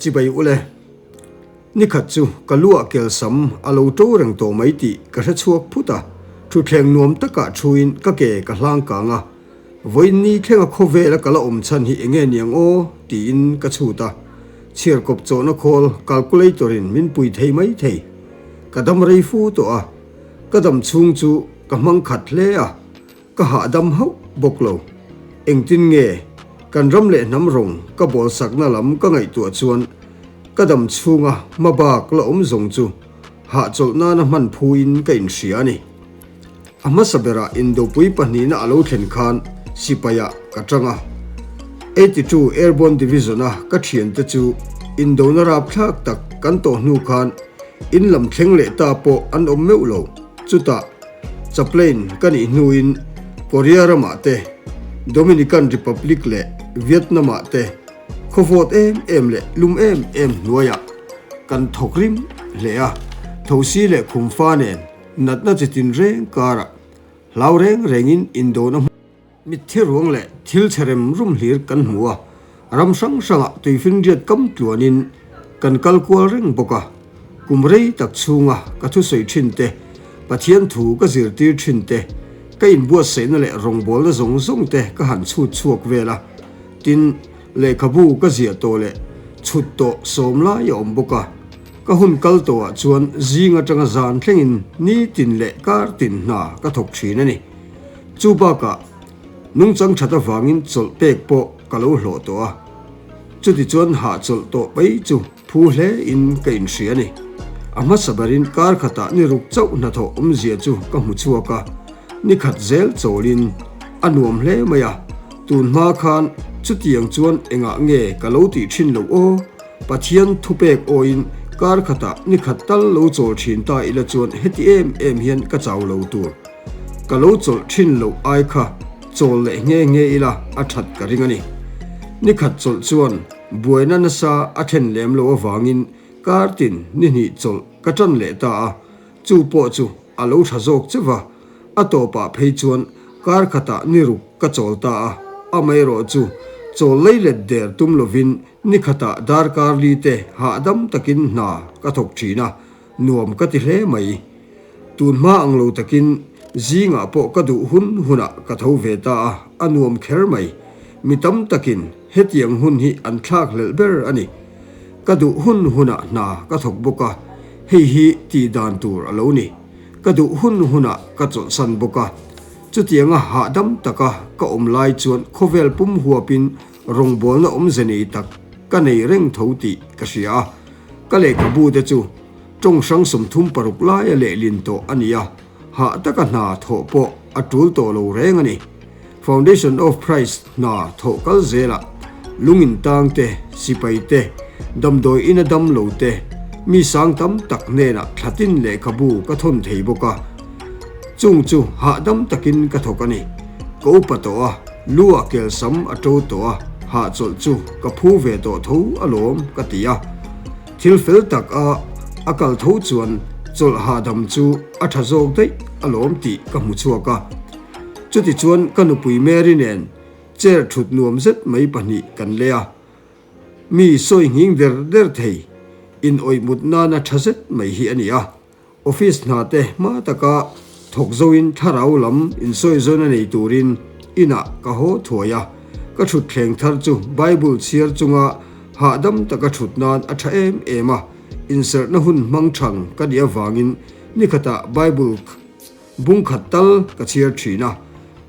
Chibai ule. Nikhat chu ka lu ah kelsam a lo to reng tawh mai tih ka hre chhuak phut a, thutthleng nuam takah thuin ka ke ka hlang kang a, vawiin ni thlenga khawvela ka la awm chhan hi enge niang aw tiin ka chhut a, chhiarkawp chawhna khawl calculator in min pui thei mai thei. Ka dam rei fu tawh a, ka dam chhung chu ka hmang khat hle a, Ka hahdam hauh bawk lo. Engtin nge kan ram leh hnam rawng ka bawl sakna lam ka ngaihtuah chuan ka dam chhunga hma bak la awm zawng chu hahchawlh nana hman phuin ka inhria a ni. A hmasa berah indopui pahnihna a lo thlen khan sipaiah ka tang a. 82 Airborne Division-a ka thiante chu indona rapthlak tak kan tawh hnu khan in lam thleng leh ta pawh an awm meuh lo. Chutah Chaplain ka nih hnuin Korea ramah te, Dominican Republic leh Vietnam-ah te khawvawt em em leh lum em em hnuaiah kan thawk rim hle a, thosi leh khumfa nen natna chi tin reng karah hlau reng rengin indona hmun. Mitthi ruang leh thil chhe rem rum hlir kan hmu a, ram hrang hrangah tuifinriat kam tluanin kan kal kual reng bawk a. Kum rei tak chhunga ka thusawi thin te, Pathian thu ka zirtir thin te, ka inbuatsaihna leh rawngbawlna zawng zawng te ka han chhut chhuak vel a. Tin, lehkhabu ka ziah tawh leh chhut tawh sawm lai a awm bawk a. Ka hun kal tawhah chuan zing atanga zan thlengin nitin leh kar tin hna ka thawk thin a ni. Chu bakah nungchang that avangin chawlh pek pawh ka lo hlawh tawh a, chutichuan hahchawlh tawh mai chu phu hle in ka inhria a ni. A hmasa berin kar khatah ni ruk chauh hnathawh awmzia chu ka hmu chhuak a, ni khat zel chawlin a nuam hle mai a, tun hma khan chutiang chuan engah nge ka lo tih thin loh aw? Pathian thupek awiin kar khatah ni khat tal lo chawl thin ta ila chuan heti em em hian ka chau lo tur. Ka lo chawlh thin loh ai kha chawl leh nghe nghe ila a that ka ring a ni. Ni khat chawlh chuan buaina nasa a then lem lo avangin kar tin ni hnih chawlh ka tan leh ta a, chu pawh chu a lo tha zawk cheuh va, a tawpah phei chuan kar khatah ni ruk ka chawl ta a, amaherawh chu chawl lei let der tum lovin ni khatah darkar li te hahdam takin hna ka thawk thin a, nuam ka ti hle mai. Tun hma ang lo takin zingah pawh ka duh hun hunah ka tho ve ta a, a nuam kher mai. Mi tam takin hetiang hun hi an thlak hlelh ber a ni. Ka duh hun hunah hna ka thawk bawk a, hei hi tih dan tur a lo ni. Ka duh hun hunah ka chawlhsan bawk a. Chutianga hahdam taka ka awm lai chuan khawvel pum huapin rawngbawlna awmze nei tak ka nei reng tho tih ka hria a. Ka lehkhabu te chu Tawng hrang 36 laia lehlin tawh a ni a, hah taka hna thawh pawh a tul tawh lo reng a ni. Foundation of Christ hna thawh kal zelah lungin tang te, sipai te, damdawi ina dam lo te, mi sang tam tak hnenah thlatin lehkhabu ka thawn thei bawk a. Chung chu hahdam takin ka thawk a ni. Ka upa tawh a, lu ah kelsam a to tawh a, hahchawlh chu ka phu ve tawh tho alawm ka ti a. Thil fel tak a a kal tho chuan chawlh hahdam chu a tha zawk daih alawm tih ka hmu chhuak a. Chutichuan ka nupui Mary nen chair thut nuam zet mai pahnih kan lei a. Mi sawi nghing der der thei, in awih mut nana tha zet mai hi a ni a. Office hna te hma taka thawk zoin thlarau lam insawizawn a nei turin inah ka haw thuai a, ka thutthleng thar chu Bible chhiar chunga hahdam taka thut nan a tha em em a, inserhna hun hmang thang ka nih avangin nikhatah Bible bung khat tal ka chhiar thin a,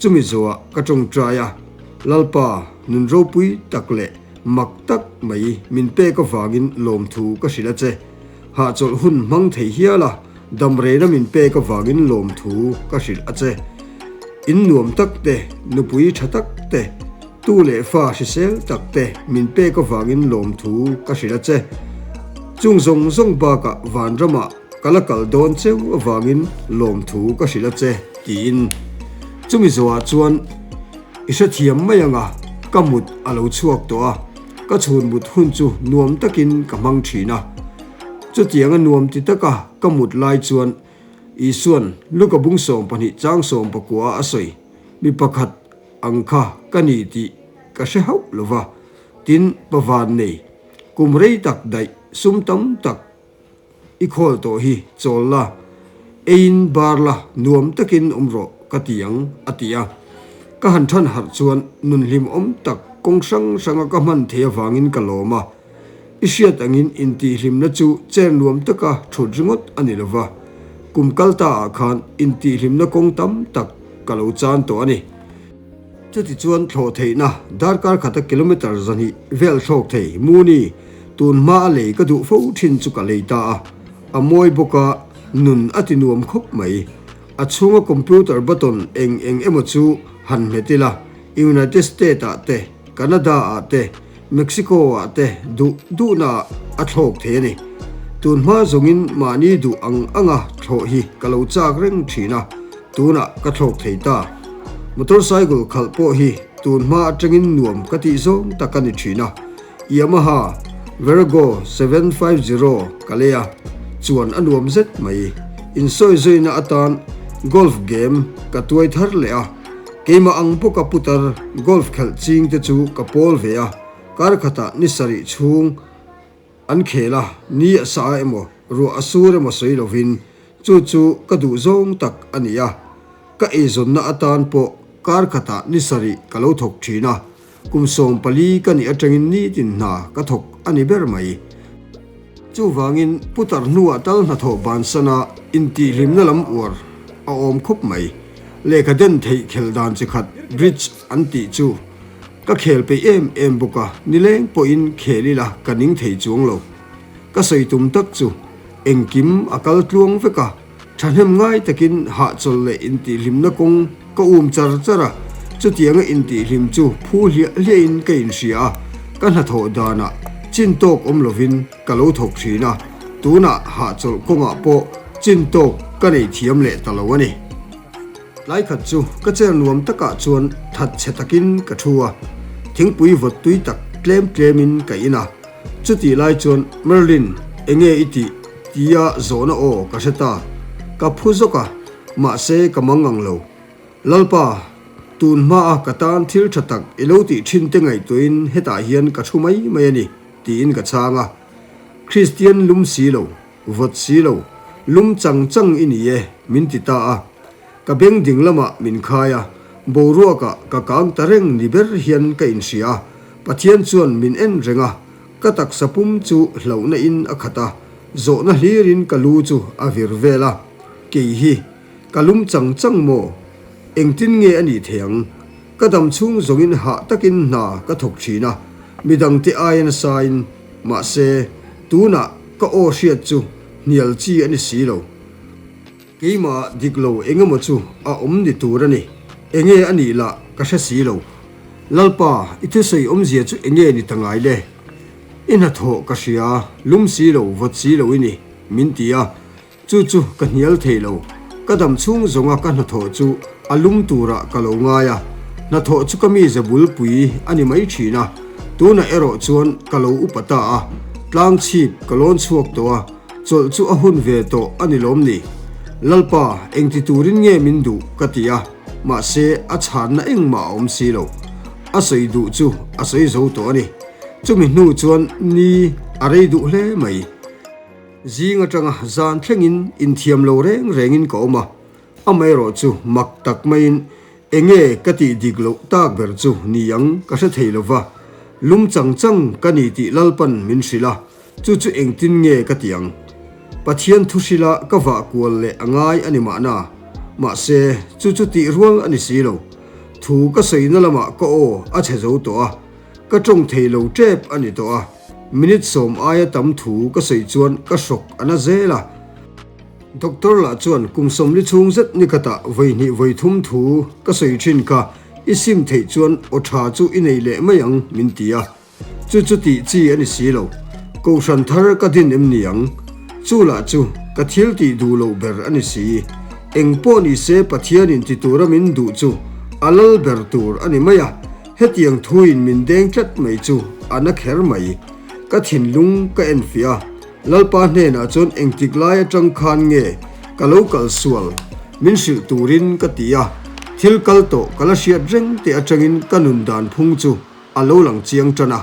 chumi zawhah ka tawngtai a, Lalpa nun ropui tak leh mak tak mai min pek avangin lawmthu ka hrilh a che. Hahchawlh hun hmang thei hial a, damreina min pek avangin lawmthu ka hrilh a che. In nuam tak te, nupui tha tak te, tu leh fa hrisel tak te min pek avangin lawmthu ka hrilh a che. Chung zawng zawng bakah vanramah ka la kal dawn cheu avangin lawmthu ka hrilh a che, tiin. Chumi zawhah chuan i hrethiam mai anga ka mut a lo chhuak tawh a. Ka chhun mut hun chu nuam takin ka hmang thin a. Chutianga nuam ti taka ka mut lai chuan Isua'n Luka bung 12 chang 19 a a sawi, Mi pakhat ang kha ka ni tih ka hre hauh lo va, tin Pavan nei. Kum rei tak daih sum tam tak i khawl tawh hi chawl la, eiin bar la nuam takin awm rawh ka ti ang a ti a. Ka han than harh chuan nun hlimawm tak kawng hrang hranga ka hman thei avangin ka lawm a. I hriat angin intihhlimna chu chair nuam taka thut ringawt a ni lova, kum kal ta ah khan intihhlimna kawng tam tak ka lo chan tawh a ni. Chutichuan thlawh theihna darkar khata kilometre 200 vel thlawk thei Mooney tun hma a lei ka duh fo thin chu ka lei ta a, a mawi bawk a, nun a ti nuam khawp mai. A chhunga computer button eng eng emaw chu han hmet ila, United State ah te, Canada ah te, Mexico ah te duh duhna ah a thlawk thei a ni. Tun hma zawngin mahni duh ang anga thlawh hi ka lo chak reng thin a, tunah ka thlawk thei ta. Motorcycle khalh pawh hi tun hma atangin nuam ka tih zawng tak a ni thin a. Yamaha Virago 750 ka lei a, chuan a nuam zet mai. Insawizawiina atan golf game ka tuai thar leh a. Keimah ang bawka putar golf khelh ching te chu ka pawl ve a, kar khatah ni sarih chhung an khel a, ni a sa emaw ruah a sur emaw sawi lovin chu chu ka duh zawng tak a ni a, ka eizawnna atan pawh kar khatah ni sarih ka lo thawk thin a, kum 14 ka nih atangin nitin hna ka thawk a ni ber mai. Chuvangin putar hnuah tal hnathawh bansana intihhlimna lam uar a awm khawp mai. Lehkha den theih khelh dan chi khat bridge an tih chu ka khel peih em em bawk a, nileng pawhin khel ila ka ning thei chuang lo. Ka sawi tum tak chu engkim a kal tluang vek a. Thahnem ngai takin hahchawlh leh intihhlimna kawng ka um char char a, chutianga intihhlim chu phu hliah hliahin ka inhria a, ka hnathawh danah chin tawk awm lovin ka lo thawk thin a, tunah hahchawlh kawngah pawh chin tawk ka nei thiam leh ta lo a ni. Tlai khat chu ka chair nuam takah chuan that chhe takin ka thu a, thingpui vawt tui tak tlem tlemin ka in a, Chutih lai chuan Merlin, enge i tih? tia zawhna aw ka hre ta. Ka phu zawk a, mahse ka mang ang lo. Lalpa, tun hmaa ka tan thil tha tak i lo tih thin te ngaihtuahin hetah hian ka thu mai mai a ni, tiin ka chhang a. Kristian lum si lo, vawt si lo, lum chang chang i ni e, min ti ta a. Ka beng ding lamah min khai a, boruakah ka kang ta reng ni ber hian ka inhria a. Pathian chuan min en reng a, ka taksa pum chu hlauhna in a khat a, zawhna hlir in ka lu chu a vir vel a, kei hi ka lum chang chang maw? Engtin nge a nih thei ang? Ka dam chhung zawng in hah takin hna ka thawk thin a, midangte aia nasa in, mahse tunah ka aw hriat chu hnial chi a ni si lo. Keimah dik lo eng emaw chu a awm ni tur a ni. Enge a nih lah ka hre si lo. Lalpa, i thusawi awmzia chu enge ni ta ngai le? I hnathawh ka hria, lum si lo, vawt si lo i ni, min ti a. Chu chu ka hnial thei lo. Ka dam chhung zawnga ka hnathawh chu a lum turah ka lo ngai a. Hnathawh chu ka mize bulpui a ni mai thin a. Tunah erawh chuan ka lo upa ta a, tlang chhip ka lawn chhuak tawh a. Chawlh chu a hun ve tawh a ni lawm ni? Lalpa, engti turin nge min duh? ka ti a, mahse a chhanna engmah a awm si lo. A sawi duh chu a sawi zo tawh a ni. Chumi hnu chuan ni a rei duh hle mai. Zing atanga zan thlengin inthiam lo reng rengin ka awm a, amaherawh chu mak tak maiin enge ka tih dik loh tak ber chu ni ang ka hre thei lo va, lum chang chang ka ni tih Lalpan min hrilh a. Chu chu engtin nge ka ti ang? Pathian thu hrila ka vah kual leh a ngai a ni mahna. Mahse, chu chu tih rual a ni si lo. Thu ka sawina lamah ka aw a chhe zo tawh a, ka tawng thei lo tep a ni tawh a. Minute sawm aia tam thu ka sawi chuan ka hrawk a na zel a. Doctor lah chuan kum 40 chhung zet ni khatah vawi hnih vawi thum thu ka sawi thin kha i sim theih chuan aw tha chu i nei leh mai ang min ti a. Chu chu tih chi a ni si lo. Kohhran thar ka din em ni ang? Chu lah chu ka thil tih duh loh ber a ni si. Eng pawh ni se Pathianin ti tura min duh chu a lal ber tur a ni mai a, hetiang thuin min deng tlat mai chu a na kher mai. Ka thinlung ka enfiah a, Lalpa hnenah chuan engtik lai atang khan nge ka lo kal sual min hrilh turin ka ti a, thil kal tawh ka la hriat reng te atangin ka nun dan phung chu a lo lang chiang tan a.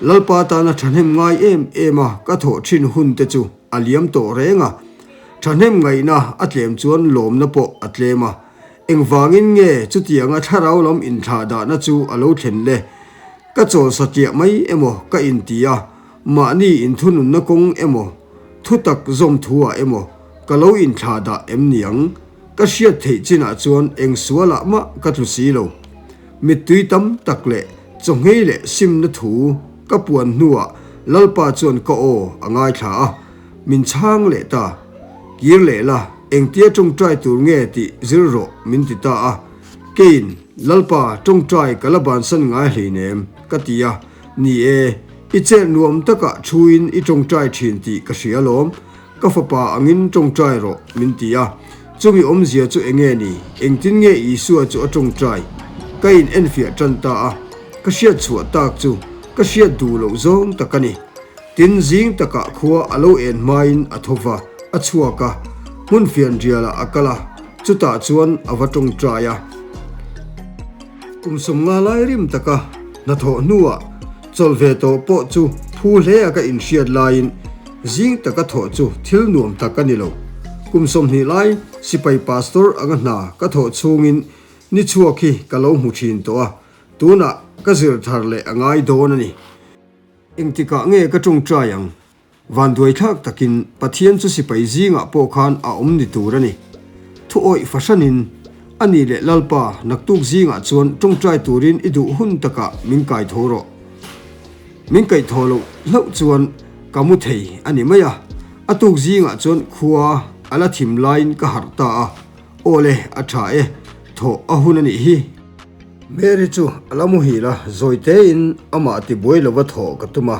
Lalpa tana thahnem ngai em em a ka thawh thin hun te chu a liam tawh reng a. Thahnem ngaihna a tlem chuan lawmna pawh a tlem a. Engvangin nge chutianga thlarau lam inthlah dahna chu a lo thlen le? Ka chawl satliah mai emaw ka inti a, mahni inthununna kawng emaw, thutak zawm thu ah emaw ka lo inthlah dah em niang? Ka hriat theih chinah chuan eng sualah mah ka tlu si lo. Mittui tam tak leh chawngei leh simna thu ka puan hnuah Lalpa chuan ka aw a ngaithla a, min chhang leh ta. Kir leh la, engtia tawngtai tur nge tih zir rawh min ti ta a. Keiin, Lalpa, tawngtai ka la bansan ngai hleinem, ka ti a. Ni e, i chet nuam takah thuin i tawngtai thin tih ka hria alawm. Ka fapa angin tawngtai rawh, min ti a. Chumi awmzia chu enge ni? Engtin nge Isua chu a tawngtai? Ka in enfiah tan ta a. Ka hriat chhuah tak chu ka hriat duh loh zawng tak a ni. Tin, zing takah khua a lo en hmain a tho va, a chhuak a. Hmun fianrialah a kal a, chutah chuan a va tawngtai a. Kum 50 lai rim taka hnathawh hnuah chawlh ve tawh pawh chu phu hle a ka inhriat laiin zing taka thawh chu thil nuam tak a ni lo. Kum 20 lai sipai pastor anga hna ka thawh chhungin ni chhuak hi ka lo hmu thin tawh a, tunah ka zir thar leh a ngai dawn a ni. Engtikah nge ka tawngtai ang? Vanduaithlak takin Pathian chu sipai zingah pawh khan a awm ni tur a ni. Thu awih fahranin, A nih leh Lalpa, naktuk zingah chuan tawngtai turin i duh hun takah min kai tho rawh. Min kaih thaw loh hlauh chuan ka mu thei a ni mai a. A tuk zingah chuan khua a la thim laiin ka harh ta a, Aw le, a tha e, thawh a hun a nih hi. Mary chu a la muhil a, zawi tein amah tibuai lova thawh ka tum a.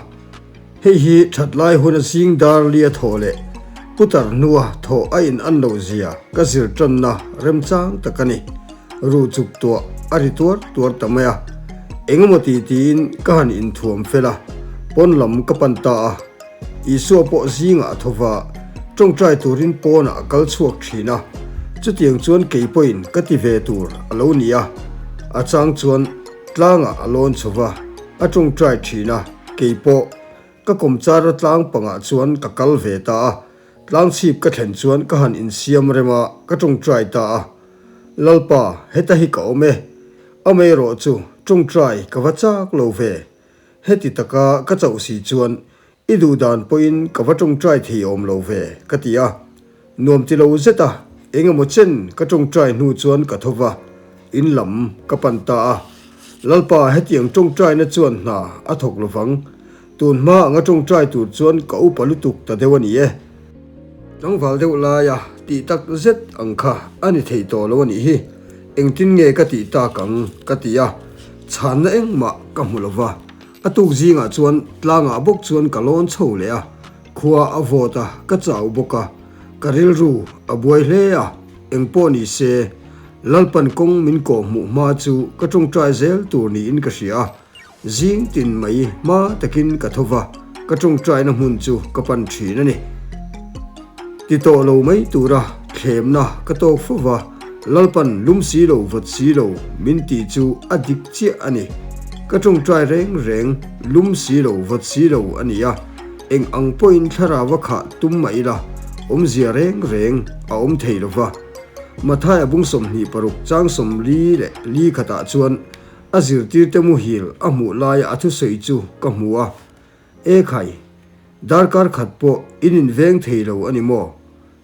Hei hi that lai huna zing dar lia thawh leh putar hnua thawh a in an loh zia ka zir tanna remchang tak a ni. Ruh chuk tuah a ri tuar tuar ta mai a. Engemaw ti tiin ka han inthuam fel a, pawn lam ka pan ta a. Isua pawh zingah a tho va, tawngtai turin pawnah a kal chhuak thin a. Chutiang chuan kei pawhin ka ti ve tur a lo ni a. A chang chuan tlangah a lawn chho va, a tawngtai thin a. Kei pawh ka kawmchara tlang pangah chuan ka kal ve ta a, tlang chhip ka thlen chuan ka han insiam rem a, ka tawngtai ta a. Lalpa, heta hi ka awm e. Amaherawh chu tawngtai ka va chak lo ve. Heti taka ka chauh si chuan I duh dan pawhin ka va tawngtai thei awm lo ve, ka ti a. Nuam ti lo zet a, eng emaw chen ka tawngtai hnu chuan ka tho va, in lam ka pan ta a. Lalpa hetiang tawngtaina chuan hna a thawk lo vang. Tun hma anga tawngtai tur chuan ka upa lutuk ta deuh a ni e. Tlangval deuh laia tih tak zet ang kha a ni thei tawh lo a nih hi. Engtin nge ka tih tak ang ka ti a, chhanna engmah ka hmu lo va. A tuk zingah chuan tlangah bawk chuan ka lawn chho leh a, khua a vawt a, ka chau bawk a, ka rilru a buai hle a, eng pawh ni se, Lalpan kawng min kawh hmuh hma chu ka tawngtai zel tur niin ka hria a, zing tin mai hma takin ka tho va, ka tawngtaina hmun chu ka pan thin a ni. Ti tawh lo mai tura thlemna ka tawk fo va, Lalpan lum si lo vawt si lo min tih chu a dik chiah a ni. Ka tawngtai reng reng lum si lo vawt si lo a ni a, eng ang pawhin thlarau a khah tum mah ila awmzia reng reng a awm thei lo va. Mathaia bung 26 chang 40 leh li khatah chuan a zirtirte muhil a hmuh laia a thusawi chu ka hmu a, E khai, darkar khat pawh in inveng thei lo a ni maw?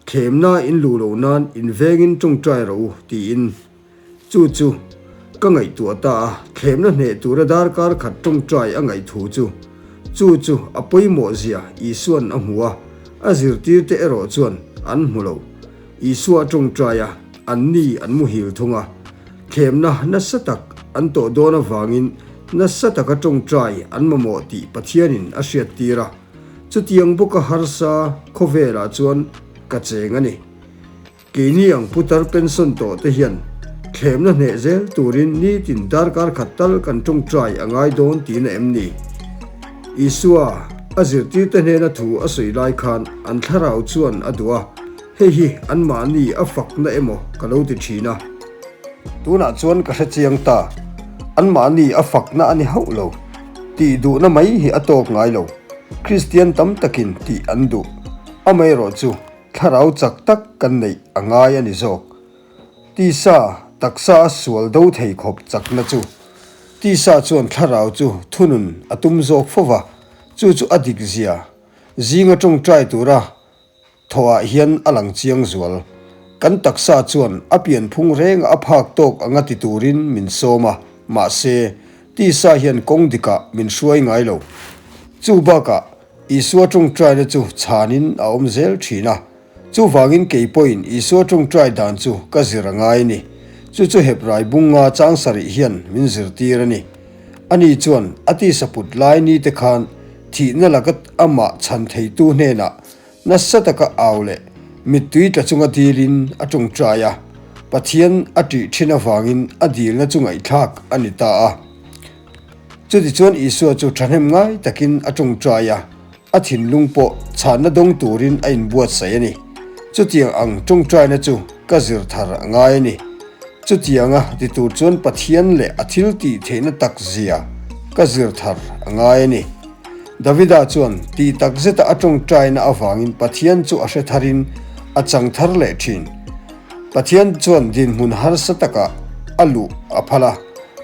Thlemna in luh loh nan invengin tawngtai rawh u, tiin. Chu chu ka ngaihtuah ta a, thlemna hneh tura darkar khat tawngtai a ngaih thu chu. Chu chu a pawimawh zia Isua'n a hmu a, a zirtirte erawh chuan an hmu lo. Isua a tawngtai a, anni an muhil thung a. Thlemna nasa tak an tawh dawn avangin nasa taka tawngtai an mamawh tih Pathianin a hriattir a. Chutiang bawka harsa khawvelah chuan ka cheng a ni. Keini ang putar pension tawh te hian thlemna hneh zel turin nitin darkar khat tal kan tawngtai a ngai dawn tihna em ni? Isua a zirtirte hnena thu a sawi lai khan an thlarau chuan a duh a, hei hi anmahni a fakna emaw ka lo ti thin a. Tunah chuan ka hre chiang ta, anmahni a fakna a ni hauh lo. Tih duhna mai hi a tawk ngai lo. Kristian tam takin tih an duh. Amaherawhchu, thlarau chak tak kan neih a ngai a ni zawk. Tisa, taksa a sual do thei khawp chakna chu. Tisa chuan thlarau chu thunun a tum zawk fo va, chu chu a dik zia. Zinga tawngtai tura Thawhah hian a lang chiang zual. Kan taksa chuan a pianphung renga a phak tawk anga ti turin min sawm a, mahse, tisa hian kawng dikah min hruai ngai lo. Chu bakah, Isua tawngtaina chu chhanin a awm zel thin a. Chuvangin kei pawhin Isua tawngtai dan chu ka zir a ngai a ni. Chu chu Hebrai bunga chang sarih hian min zirtir a ni. Ani chuan a tisa put lai ni te khan thihna laka amah chhan theitu hnenah Nasa taka au leh mittui tla chunga dilin a tawngtai a, Pathian a ṭih ṭhin avangin a dilna chu ngaihthlak a ni ta a. Chutichuan Isua chu ṭhahnem ngai takin a tawngtai a, a thinlung pawh chhanna dawng turin a inbuatsaih a ni. Chutiang ang tawngtaina chu ka zir thar a ngai a ni. Chutianga ti tur chuan Pathian leh a thil tih theihna tak zia ka zir thar a ngai a ni. Davida chuan tih tak zeta a tawngtaina avangin Pathian chu a hre tharin a chang thar leh thin. Pathian chuan dinhmun harsa takah a luh a phal a,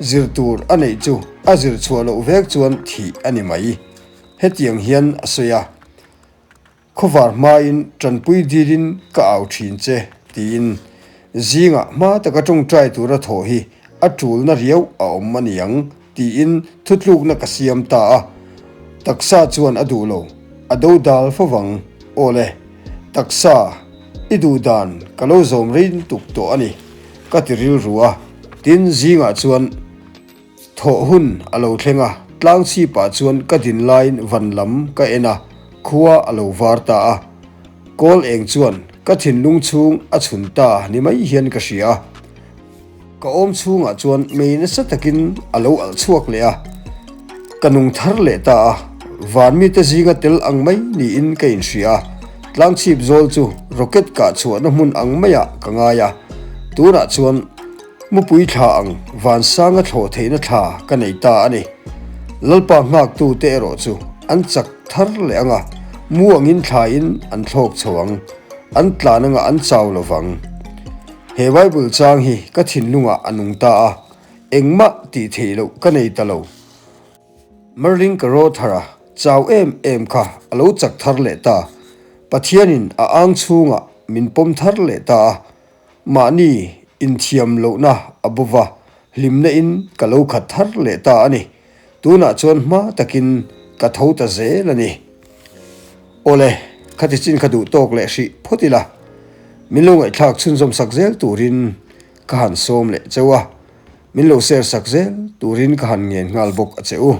zir tur a neih chu a zir chhuah loh vek chuan thih a ni mai. Hetiang hian a sawi a. Khawvar hmain tanpui dilin ka au thin che, tiin zingah hma taka tawngtai tura thawh hi a tulna riau a awm a niang, tiin thutlukna ka siam ta a. Taksa chuan a duh lo, a do dal fo vang. Aw le, taksa, i duh dan ka lo zawm rei lutuk tawh a ni, ka ti rilru a, tin zingah chuan, Thawh hun a lo thleng a, tlang chhipah chuan ka din laiin van lam ka en a, khua a lo var ta a. Kawl eng chuan ka thinlung chhung a chhun ta ni mai hian ka hria a. Ka awm chhungah chuan mei nasa takin a lo alh chhuak leh a, ka nung thar leh ta a. Van mite zinga tel ang mai niin ka inhria a, tlang chhip zawl chu rocket kah chhuahna hmun ang maiah ka ngai a, tunah chuan Mupui thla ang vansanga thlawh theihna thla ka nei ta a ni. Lalpa nghaktute erawh chu an chak thar leh ang a, mu angin thlain an thlawk chho ang, an tlan anga an chau lo vang. He Bible chang hi ka thinlungah a nung ta a, engmah tih theih loh ka nei ta lo. Merlin Carothera chau em em kha a lo chak thar leh ta. Pathianin a ang chhungah min pawm thar leh ta a, Mahni inthiam lohna a bo va, hlimna in ka lo khat thar leh ta a ni. Tunah chuan hma takin ka tho ta zel a ni. Awle, khati chin kha duh tawk leh hrih phawt ila, min lo ngaihthlak chhunzawm sak zel turin ka han sawm leh cheu a, min lo share sak zel turin ka han ngen nghal bawk a che u.